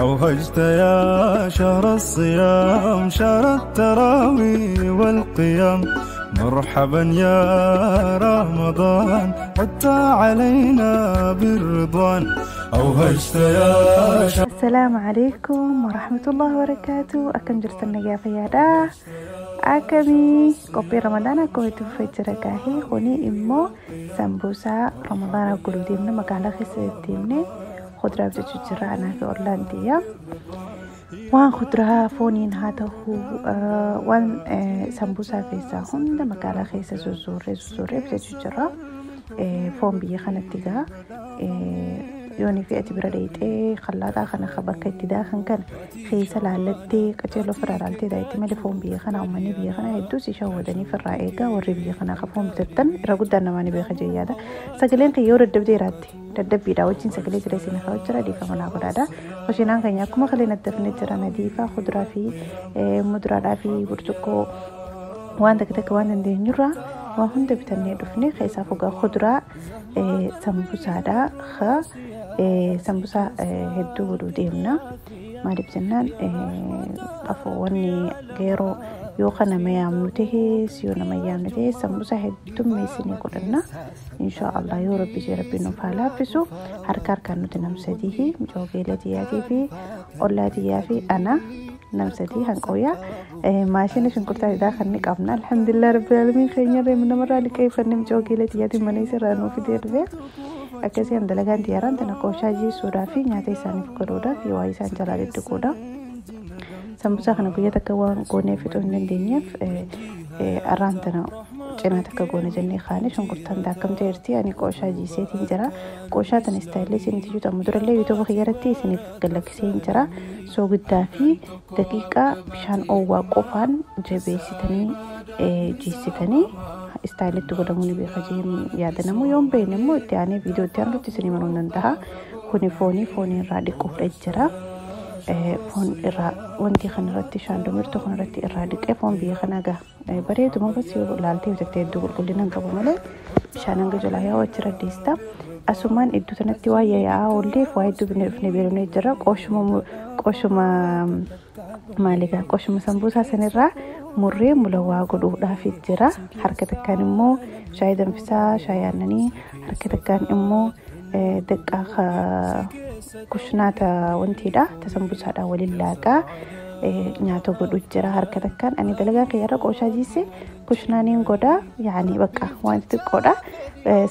أوهجت يا شهر الصيام، شهر التراويح والقيام. مرحبا يا رمضان، عدت علينا بالرضوان. أوهجت يا شهر. السلام عليكم ورحمة الله وبركاته. Akkam jirtan? Nagaa fayyaadhaa? Akkamii qophii Ramadaanaa akkuma itti fufee jira gaahee. Kuni immoo sambuusaa Ramadaanaa godhuu deemna. Magaalaa keessa deemnee kuduraa bitachuu jira anaa fi ollaan tiyya. Waan kuduraa fooniin haa ta'u, waan sambuusaa keessaa hunda magaalaa keessa zozzoorree zozzoorree bitachuu jira. Foon biyya kanatti gaa yoonii fi ati bira dheeyxee khallaaxaa kana bakka itti daakan kana keessa laallattee qajeeloo ofirraa laaltee daa'itti malee, foon biyya kanaa uummanni biyya kanaa hedduu si shawwadanii ofirraa eegaa. Warri biyya kanaa ka foon bitattan irra guddaan namaa ni beeka jeeyyaadha. Sagaleen kan yoo daddabdee jiraatti daddabbiidha wajjin sagalee jira isin haa jira, dhiifama naa godhaadha. Kushinaan keenya akkuma kalee naddafnee jira. Nadiifaa kuduraa fi muduraadhaa fi burcuqqoo waan takka takka waan dandeenyurraa waan hunda bitannee dhufne. Keessaa fugaa kuduraa sambusaadha. Ha sambusaa hedduu godhuu deemna. Maaliif jennaan, afoo wanni yeroo yoo kana yaamnu tahees, yoo nama yaamnu tahees, sambusaa heddummeessinee godhanna. Insha Allah, yoo Rabbi jee, Rabbi nuuf haa laaffisu. Harka harkaan nuti namsadii, mucoogeela tiyyaatii fi ollaa tiyyaa fi ana, namsadii hanqooyaa. Maashina shunkurtaa isaa kan ni qabna, alhamdulillah rabbil alamin. Keenya irra namarraa liqeeffanne, mucoogeela tiyyaatiin mana isarraa nuuf fidee dhufe. Akkasii an dalagaan xiyyaaraan tana qooshaa jiisuudhaa fi nyaata isaaniif godhuudhaaf waa isaan jalaa diddiquudha. Sambusaa kana guyyaa takka waan goonee fixuu hin dandeenyeef, arraan tana cinaa takka goone jennee kaane. Shunkurtaan daakamtee jirti. Ani qooshaa jiiseetiin jira. Qooshaa tana istaayilii isinitti jiru amma durallee YouTube kiyyarratti isiniif gallakkisee hin jira. Soogiddaa fi daqiiqaa bishaan oowwaa qofaan jabeessitanii jiisitanii istaayilitti godhamuu ni beeka jee yaadanamu. Yoon beekne immoo itti aanee viidiyoo itti aanutti isinii maruu ni danda'a. Kuni foonii foonii irraa dhiquudha jira. Foon irraa wanti kan irratti shaandumirtuu kan irratti irraa dhiqee. Foon biyya kanaa gaa bareeduma, bas yoo laaltee bitattee hedduu qulqullina hin qabu malee bishaan hanga jalaa yaa'u achirra dhiista. Asumaan iddoo sanatti waa yaa'aa oolleef waa hedduu binne dhufnee beelofnee jira. Qooshuma qooshuma maaligaa qooshuma sambuusaa sanirraa murree mulawwaa godhuudhaaf jira. Harka takkaan immoo shaayii danfisaa, shaayii aannanii, harka takkaan immoo daqqaa kushnaata wantiidha ta sambuusaadha waliin laaqaa nyaata godhu jira harka takkaan. Ani dalagaa kiyyarra qooshaa jiise kushnaaniin godhaa, yaani bakka wanti xiqqoodha.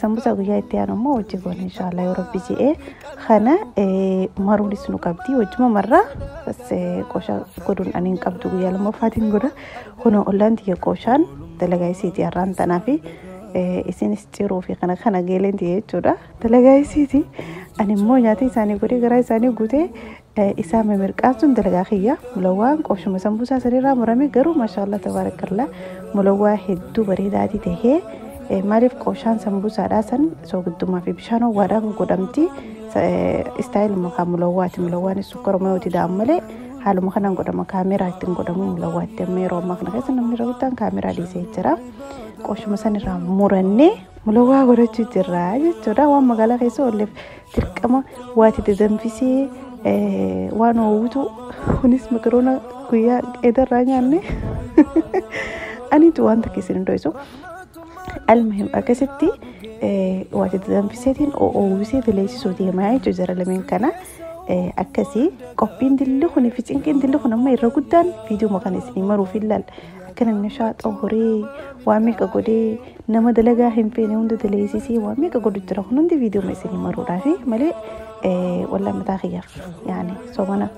Sambuusaa guyyaa itti aanu immoo hojii goona inshaallah, yoo Rabbi je'ee. Kana maruunis nu qabdi, wajjuma marraa bas. Qooshaa godhuun ani hin qabdu, guyyaa lammaffaatiin godha. Kun ollaan tiyya qooshaan dalagaa isiiti har'aan tanaa fi isinis ciruu fi kana kana geeleen tiyya jechuudha, dalagaa isiiti. Ani immoo nyaata isaanii godhee garaa isaanii guutee isaa mimirqaasuun dalagaa kiyya. Mulawwaan qooshuma sambuusaa sanirraa murame garuu maashaallah tabaarakallaa mulawwaa hedduu bareedaatii tahee. Maaliif, qooshaan sambuusaadhaa san soogiddumaa fi bishaan ho'aadhaan godhamti. Istaayiluma kan mulawwaati. Mulawwaanis sukkaruma yoo da'an malee haaluma kanaan godhama, kaameraa ittiin godhamu mulawwaatti. Amma yeroo ammaa kana keessa namni irra guddaan kaameraa dhiisee jira. Qooshuma sanirraa murannee mulawwaa godhachuu jirra jechuudha. Waan magaalaa keessa oolleef dirqama waati danfisee waan oowwutu. Kunis makaroona guyyaa edarraa nyaanne. Anitu waan takka isin hin dho'isu. Almuhim, akkasitti waati danfiseetiin oowwisee dileessisuu deemaa jechuudha jara lameen kana. Akkasii qophiin dilli kun fi cinqiin dilli kun amma irra guddaan viidiyoo kana isinii maruuf ilaal. Akka namni shaaxoo horee waa meeqa godhee, nama dalagaa hin feene hunda daleessisee waa meeqa godhu jira. Kun hundi viidiyoo isinii maruudhaafi malee walaa mataa kiyyaaf yaani soomana.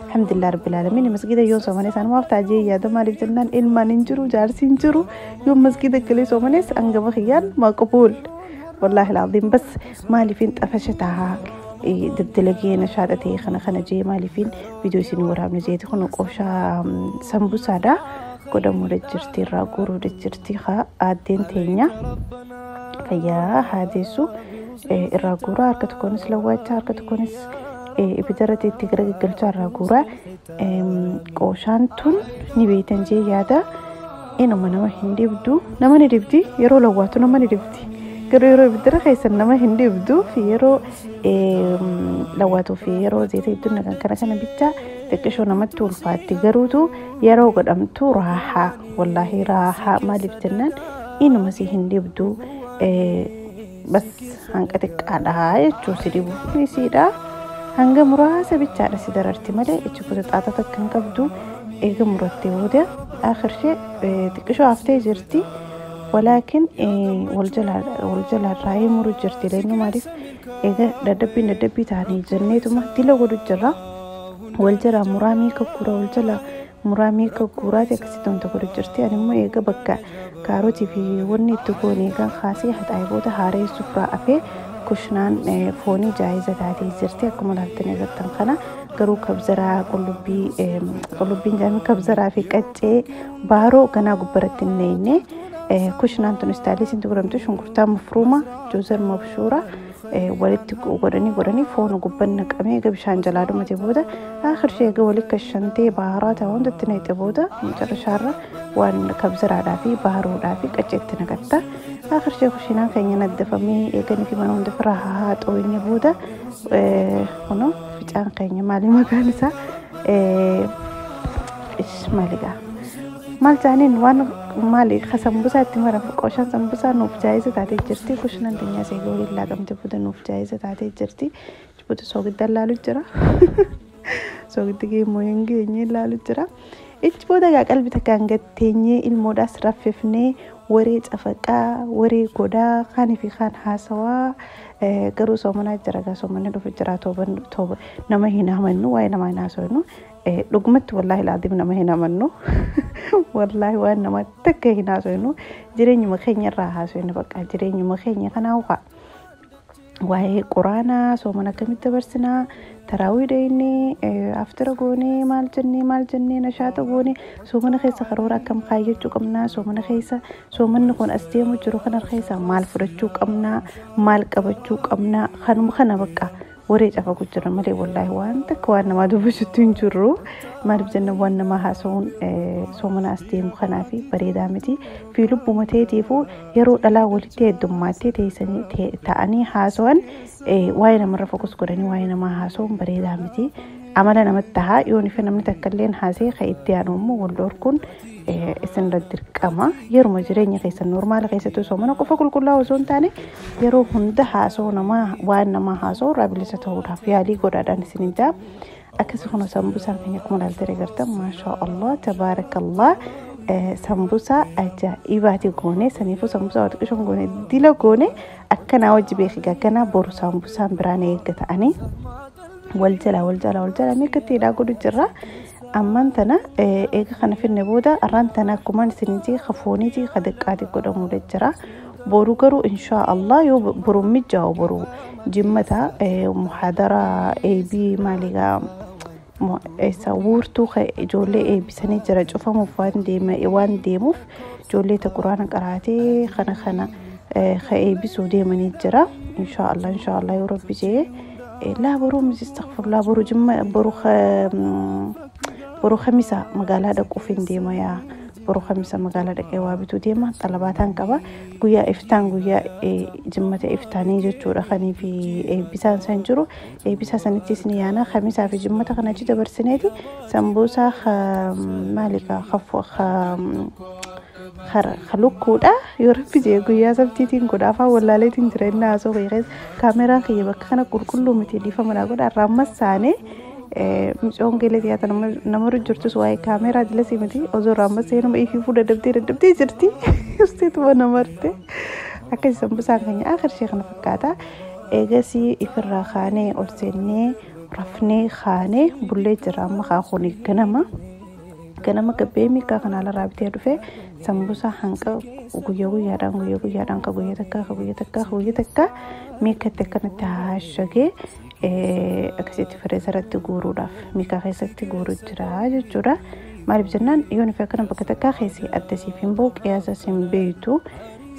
Alhamdulillah rabbil alamin. Masgida yoo soomane isaanumaaf taajee yaada. Maaliif jennaan, ilmaan hin jiru, jaarsi hin jiru. Yoo masgida galee soomanes hangama kiyyaan maqbuul, wallaahi alazim. Bas maaliifin xafasha tahaa daddalagee nashaadha ta'e kana kana jee, maaliifin viidiyoo isin waraabne jeeti. Kun qooshaa sambusaadha godhamuudha jirti, irraa guuruudha jirti. Haa aaddeen teenya fayyaa haadeessu. Irraa guuraa, harka tokkoonis lawwaachaa, harka tokkoonis ibidda irratti itti garagalchaa irraa guuraa. Qooshaan tun ni beektan jee yaada. Inuma nama hin dhibdu, nama ni dhibdi, yeroo lawwaatu nama ni dhibdi. Garuu yeroo ibiddara keessan nama hin dhibdu fi yeroo lawwatuu fi yeroo zeeta hedduu naqan kana kana bichaa xiqqishoo namatti ulfaatti. Garuutu yeroo godhamtu raahaa, wallaahi raahaa. Maaliif jennaan inuma si hin dhibdu, bas hanqa xiqqaadha jechuu si dhibu isiidha. Hanga muraasa bichaadha si dararti malee ichi kuta xaaxa takka hin qabdu. Eega murattee booda akhirshee xiqqishoo haftee jirti. Walaakin wal jalaa raayee muru jirti. Leenyu maaliif eega daddabbiin daddabbii ta'anii jenneetuma dila godhu jirra. Wal jalaa muraa meeqa guuraa, wal jalaa muraa meeqa guuraati akkasitti wanta godhu jirti. Ani immoo eega bakka kaarotii fi wanni itti goone eegaan kaasee haxaa'ee booda haaree sufraa afee kushnaan foonii jaayiza taatee jirti akkuma laaltanii agartan kana. Garuu kabzaraa qullubbii qullubbiin jaamii kabzaraa fi qaccee baaroo ganaa gubbaratti hin neeyne. Kushnaan tun istaalii isinti godhamtu shunkurtaa mafruuma joozar mabshuura walitti godhanii godhanii foon gubban naqamee eega bishaan jalaa dhumate booda akhirshee eega walitti kashantee baaraa ta'u hundatti naqxe booda macarashaarra waan kabzaraadhaa fi baaroodhaa fi qacceetti naqatta. Akhirshee kushinaan keenya naddafamee eeganii fi mana hunda firaa haa xooyne booda kunoo ficaan keenya maali maqaan isaa maaligaa maal ta'aniin waan maali sambusaa itti maramu qoshaan sambusaa nuuf jaayiza taatee jirti. Kushinaan teenyaa seegee waliin laaqamte booda nuuf jaayiza taatee jirti. Booda soogidda laalu jira. Soogiddi geemmoo hin geenye laalu jira. Ichi booda egaa qalbi takkaan gatteenyee ilmoodhaas raffifnee waree cafaqaa waree godhaa kaanii fi kaan haasawaa. Garuu soomanaa jira egaa soomanni dhufu jira tooba nama hin amannu, waa'ee namaa hin haasofnu. Dhugumatti wallaahi laadim nama hin amannu, wallaahi waan nama takka hin haasofnu, jireenyuma keenya irraa haasofnu bakka jireenyuma keenya kanaa waa waa'ee quraanaa soomana akkamitti dabarsinaa, taraawii dhayinee aftira goonee maal jennee maal jennee nashaata goonee, soomana keessa karoora akkam kaayyachuu qabnaa, soomana keessa soomanni kun as deemu jiru kana keessa maal fudhachuu qabnaa, maal qabachuu qabnaa, kanuma kana bakka waree cafaqu jira malee wallaahi waan takka waan namaa dubbachuutti hin jirru. Maaliif jenna waan namaa haasa'uun soomana as deemu kanaa fi bareedaa miti fi lubbuma ta'eetiifuu yeroo dhalaa walitti heddummaаттee teessanii ta'anii haasa'an waa'ee namarra fokus godhanii waa'ee namaa haasa'uun bareedaa miti. Amala namatti tahaa yoon ife namni takka illeen haasa'e kan itti aanu immoo wal dhorkuun isin irra dirqama. Yeruma jireenya keessan normaala keessattuu soomana qofa qulqullaa'u osoo hin taane yeroo hunda haasa'u namaa waan namaa haasa'u irraa bilisa ta'uudhaaf yaalii godhaadhaan isin ta'a. Akkasuma sambusaan keenya akkuma ilaaltanii agartan maashaa Allah tabaarakallah sambusaa ajaa'ibaati goone. Saniifuu sambusaa waa xiqqishoon goone dila goone akkanaa wajji beekiga akkanaa boru sambusaan biraan eegga ta'anii wal jala wal jala wal jala meeqatti hidhaa godhu jirra. Ammaan tana eega kana finne booda arraan tana akkumaan isinitti kafooniiti ka xiqqaati godhamuudha jira. Boru garuu inshaa Allah yoo boru mijaa'u boru jimmata muhaadara eebii maaligaa isa wuurtuu ijoollee eebbisanii jira cufamuuf waan deemuuf ijoollee ta quraana qaraatee kana kana ka eebbisuu deemanii jira. Inshaa Allah inshaa Allah yoo rabbi jee laa boruu miti astaghfirullah boru jimma boru boru kamisa magaalaa dhaquuf hin deema yaa boru kamisa magaalaa dhaqee waa bituu deema xalabaataan qaba guyyaa iftaan guyyaa jimmata iftaanii jechuudha kanii fi eebbisaan san jiru eebbisaa sanittis ni yaana kamisaa fi jimmata kana achi dabarsineeti sambuusaa maalika lukkuudha yoo rabbi jee guyyaa sabtiitiin godha afaan wallaaleetiin jira inni haasoo keessa kaameraan kiyya bakka kana qulqulluu miti dhiifama naa godha irraa saanee micoon geelee dhiyaata nama jirtus waa'ee kaameraa dilasii miti osoo irraa seenuma ifii fuudha dadhabdee dadhabdee jirti ibsiteetuma namarte akkasi sambusaan keenya akhirshee kana fakkaata. Eegasii ifirraa kaanee ol seennee rafnee kaanee bullee jira amma kaakuun ganama ganama gabbee miikaa kana alarraa bitee dhufe sambusaa hanqa guyyaa guyyaadhaan guyyaa guyyaadhaan ka guyyaa takkaa ka guyyaa takkaa ka guyyaa takkaa miikatti akkanatti haashagee akkasitti fireezaratti guuruudhaaf miikaa keessatti guuruu jira jechuudha. Maaliif jennaan yoon ife akkana bakka takkaa keessi adda siif hin bahu qiyaasa sin beeytu.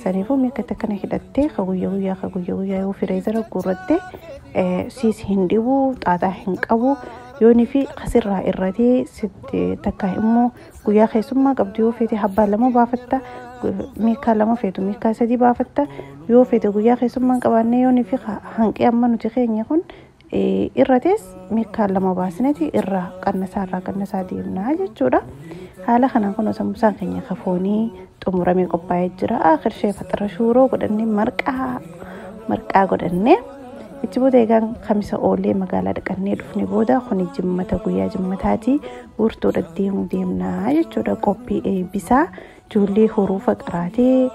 Saniifuu miikatti akkana hidhattee ka guyyaa guyyaa ka guyyaa guyyaa yoo fireezara guurratte siis hin dhibu xaaxaa hin qabu. Yoonii fi kasirraa irratee sitti takka immoo guyyaa keessummaa qabdu yoo feete habbaa lama baafatta Miikaa 2 feetu miikaa 3 baafatta yoo feete guyyaa keessummaan qabaannee yoo fi hanqee amma nuti keenya kun irrates miikaa 2 baasneeti irraa qannasaa deemnaa jechuudha. Haala kanaan kun sambusaan keenya kafoonii xumuramee qophaa'ee jira. Akhir shee faxara shuuroo godhannee marqaa godhannee itti booda eegaan kamisa oolee magaalaa dhaqannee dhufne booda kuni jimmata guyyaa jimmataati wirtuudha deemnaa jechuudha. Qophii eebbisaa ijoollee hurufa qaraatee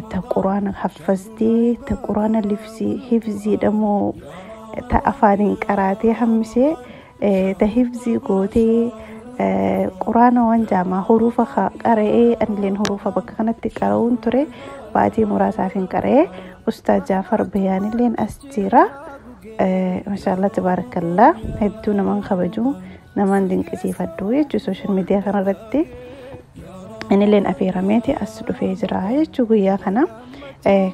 ta quraana haffastee ta quraana hifziidha moo ta afaaniin qaraatee hammisee ta hifzii gootee quraana waan jaamaa hurufa qara'ee anilleen hurufa bakka kanatti qara'uun ture baatii muraasaaf hin qara'ee. Ustaaz Jaafar Bayaanilleen as jira. Maashaallah tabaarakallaa hedduu namaan kabaju namaan dinqisiifadhu jechuu sooshaal miidiyaa kanarratti inilleen affeerameeti as dhufee jira jechuu guyyaa kana.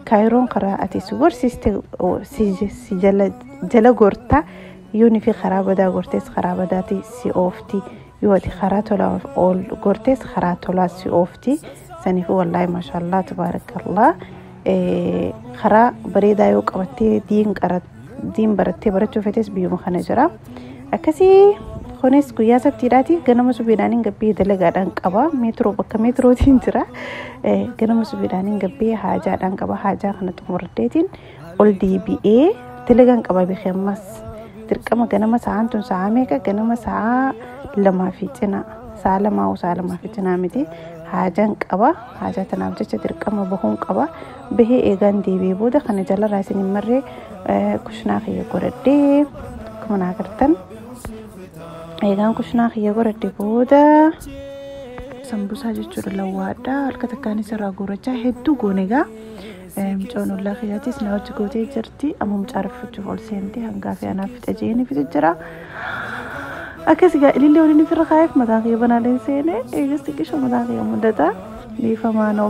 Kaayiroon karaa ati si gorsiiste si jala gorta yooni fi karaa badaa gortees karaa badaati si oofti yoo ati karaa tolaa ol gortees karaa tolaa si oofti saniifuu wallaahi maashaallah tabaarakallaa. Karaa bareedaa yoo qabattee diin barattee barachuu feetes biyyuma kana jira. Akkasii kunis guyyaa sabtiidhaati ganama subiidhaaniin gabbee dalagaadhaan qaba meetiroo bakka meetirootiin jira. Ganama subiidhaaniin gabbee haajaadhaan qaba haajaa kana xumurdeetiin ol deebi'ee dalagaan qaba beekee ammas dirqama ganama sa'aan tun sa'a meeqa ganama sa'a 2 fi cinaa sa'a 2 sa'a 2 fi cinaa miti haajaan qaba haajaa tanaaf jecha dirqama bahuun qaba bahee eegaan deebi'ee booda kana jalarraa isin hin marree kushinaa kiyya godhadhee akkuma naa agartan eegaan kushinaa kiyya godhadhee booda sambusaa jechuudha lawwaadha halka takkaan isarraa guurrachaa hedduu goone egaa mucaan ollaa kiyyaatis na wajji gootee jirti amma mucaa raffachuuf ol seentee hangaa fi anaaf fixa jeeni fixa jira. Akkas egaa ilillee waliin ofirra kaa'eef mataa kiyya banaaleen seenee eegas xiqqisho mataa kiyya mudata dhiifamaa na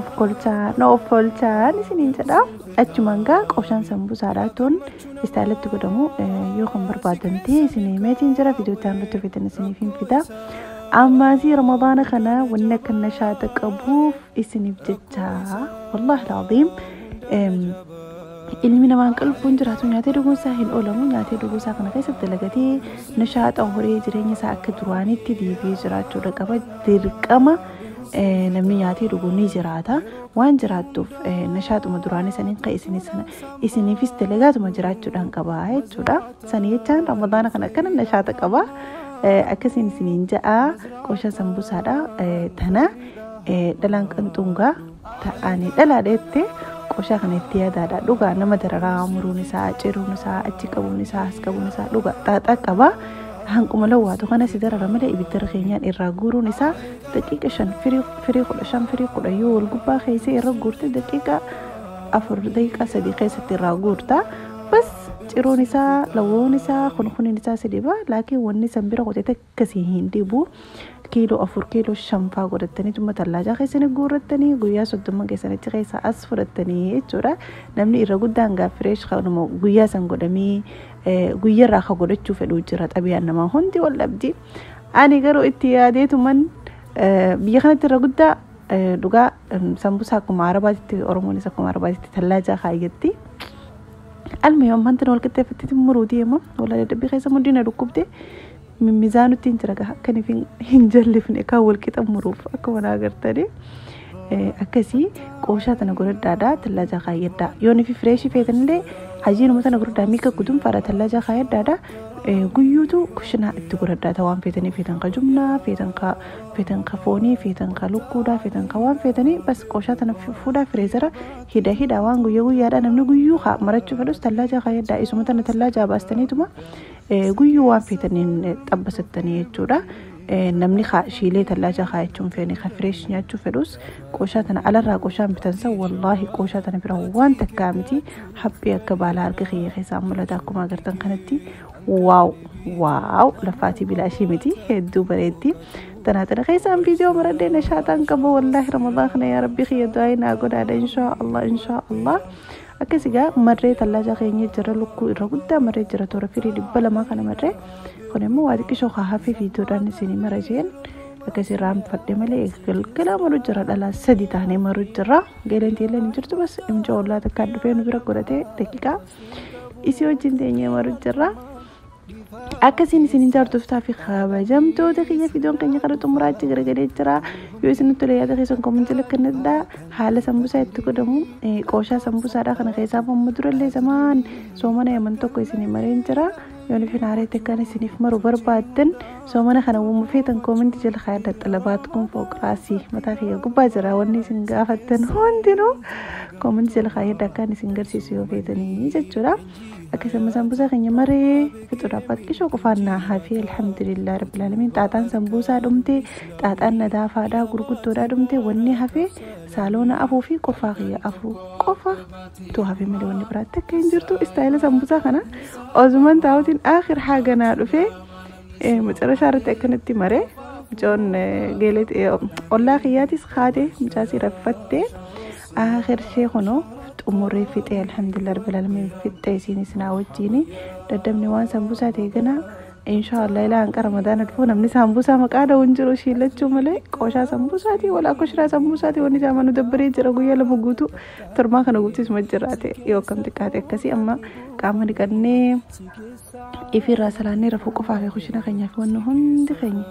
of kolchaan isiniin jedha. Achumaan gaa qoshaan sambusaadhaa tun istaayilatti godhamu yoo kan barbaadan ta'e isin himeetiin jira viidiyoo itti aanutti fidan isiniif hin fida. Ammaasii Ramadaana kana wanni akka nashaata qabuuf isiniif jecha wallaahi alaaziim ilmi namaan qalbuun jiraatu nyaatee dhuguun isaa hin oolamu nyaatee dhuguu isaa kana keessatti dalagatee nashaata horee jireenya isaa akka duraanitti deebi'ee jiraachuudha qaba dirqama namni nyaatee dhuguu ni jiraata waan jiraattuuf nashaatuma duraanii saniin kan isiniifis dalagaatuma jiraachuudhaan qaba jechuudha. Sanii jechaan Ramadaana kana akkana nashaata qaba akkasiin isiniin ja'a qosha sambusaadha tana dhalaan qanxuungaa ta'anii dhalaadheetti qoshaa kana itti yaadaadha dhugaa nama dararaa muruun isaa ciruun isaa achi qabuun isaa as qabuun isaa dhugaa xaaxaa qaba. Hanquma lawwaatu kana si darara malee ibidda keenyaan irraa guuruun isaa daqiiqa 5 firii 15 firii 10 yoo wal gubbaa keessee irra guurte daqiiqa 4 daqiiqa 3 keessatti irraa guurta. Bas ciruun isaa lawwoon isaa kunkuniin isaa si dhiba laakiin wanni san bira qotee akkasii hin dhibu. Kiiloo 4 kiiloo 5 faa godhattanii dhuma tallaajaa keessanii guurrattanii guyyaa 30 keessanitti keessa as fudhattanii jechuudha. Namni irra guddaan gaa fireesh kanuma guyyaa san godhamee guyyaarraa akka godhachuu fedhuu jira xabiyaan namaa hundi wal dhabdi. Ani garuu itti yaadeetuman biyya kanatti irra guddaa dhugaa sambusaa akkuma arabaatitti Oromoonis akkuma arabaatitti tallaajaa kaayyatti. Alma yoo ammaan tana wal qixxeeffatteetti muruu deema walaa dadhabbii keessa muddiina dhukkubde mizaanutti hin jira akka hin jallifne kan wal qixa muruuf akkuma naa agartanii. Akkasii qooshaa tana godhadhaadha tallaajaa kaayyadhaa yoo nifi fireeshii feetanillee hajiinuma tana godhadhaa miika gudunfaadha tallaajaa kaayyadhaadha guyyuutu kushinaa itti godhadhaa waan feetanii feetan ka jumnaa feetan ka foonii feetan ka lukkuudhaa feetan ka waan feetanii bas qooshaa tana fuudhaa fireezara hidha hidha waan guyyaa guyyaadhaa namni guyyuu haa marachuu fedhus tallaajaa kaayyadhaa isuma tana tallaajaa baastaniituma guyyuu waan feetaniin xabbasattanii jechuudha. Namni shiilee tallaajaa kaayachuun feene ka fireesh nyaachuu fedhus qooshaa tana alarraa qooshaan bitansa wallaahi qooshaa tana bira waan takkaa miti haphii akka baala harka kiyya keessaa mul'ata akkuma agartan kanatti waaw waaw lafaatii bilaashii miti hedduu bareetti. Tana tana keessaan viidiyoo maradhee nashaataan qaba wallaahi Ramadaan kana yaa rabbi kiyya du'aa naa godhaadha inshaa Allah inshaa Allah. Akkas egaa marree tallaajaa keenya jira lukkuu irra guddaa marree jira toora firii 200 kana marree kun immoo waa xiqqishoo haafii viidiyoodhaan isinii mara jeen Akkasii raanfadhe malee galgala maru jira dhalaa sadi taanee maru jira. Geeleen teelleen hin jirtu bas imcha ollaa takkaan dhufee nu bira godhatee daqiiqaa isii wajjin teenyee maru jira. Akkasiin isin jaartoftaa fi kabajamtoota kiyya fiidoon keenya kana xumuraachi garagalee jira. Yoo isin tolee yaada keessan koomentii lakkanadhaa haala sambusaa itti godhamu qooshaa sambusaadha kana keessaa amma durallee zamaan soomana yaman tokko isin mareen jira. Yoo ni finaareetti akkaan isiniif maru barbaaddan soomana kana uumuu feetan koomentii jala kaayadha xalabaat kun fooqraasii mataa kiyya gubbaa jira wanni isin gaafattan hundinuu koomentii jala kaayadha akkaan isin garsiisu yoo feetanii jechuudha. Akkasuma sambusaa keenya maree fixuudhaaf xiqqishoo qofaan naa hafe alhamdulillah rabbil aalamiin xaaxaan sambuusaa dhumte xaaxaan nadaafaadhaa gurguddoodhaa dhumte wanni hafe saaloona afuu fi qofaa kiyya afuu qofa tu hafe malee wanni biraatti akka hin jirtu istaayila sambuusaa kana ozuman taa'uutiin aakhir haaganaa dhufee macarashaa irratti akkanatti maree mucoon ollaa kiyyaatis haatee mucaasii raffattee aakhir ishee kunoo xumuree fixee alhamdulillah rabbil aalamiin fixee isiinis naa wajjini daddabni waan sambuusaa ta'e gana inshaallah ilaa hanqa ramadaana dhufu namni sambuusaa maqaa dha'u hin jiru shiillachuu malee qooshaa sambuusaatii walaa koshiraa sambuusaatii wanni isaa manu dabbaree jira guyyaa lama guutuu tormaa kana guutuu jiraate yoo akkam xiqqaate akkasii amma qaama dhiqannee ifirraa salaannee rafuu qofaa fi kushina keenyaa fi wanni hundi keenya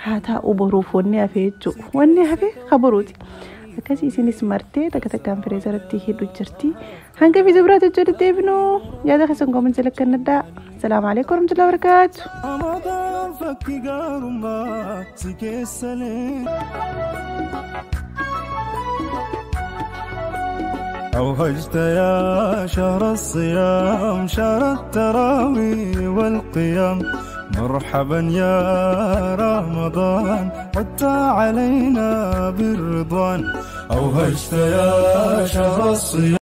haa taa'u boruuf wanni hafe jechuudha wanni hafe kaboruuti. Akkasii isinis martee takka takkaan fireezaratti hidhu jirti. Hanga fi biraatti hojjetu deebinu yaada keessan koomentii lakkannadhaa. Salaamu alaikum warahmatullahi wabarakaatu. Ramadaan fakkii gaarummaa si keessalee. أوهجت يا شهر الصيام شهر التراويح والقيام مرحبا يا رمضان عدت علينا بالرضوان أوهجت يا شهر الصيام.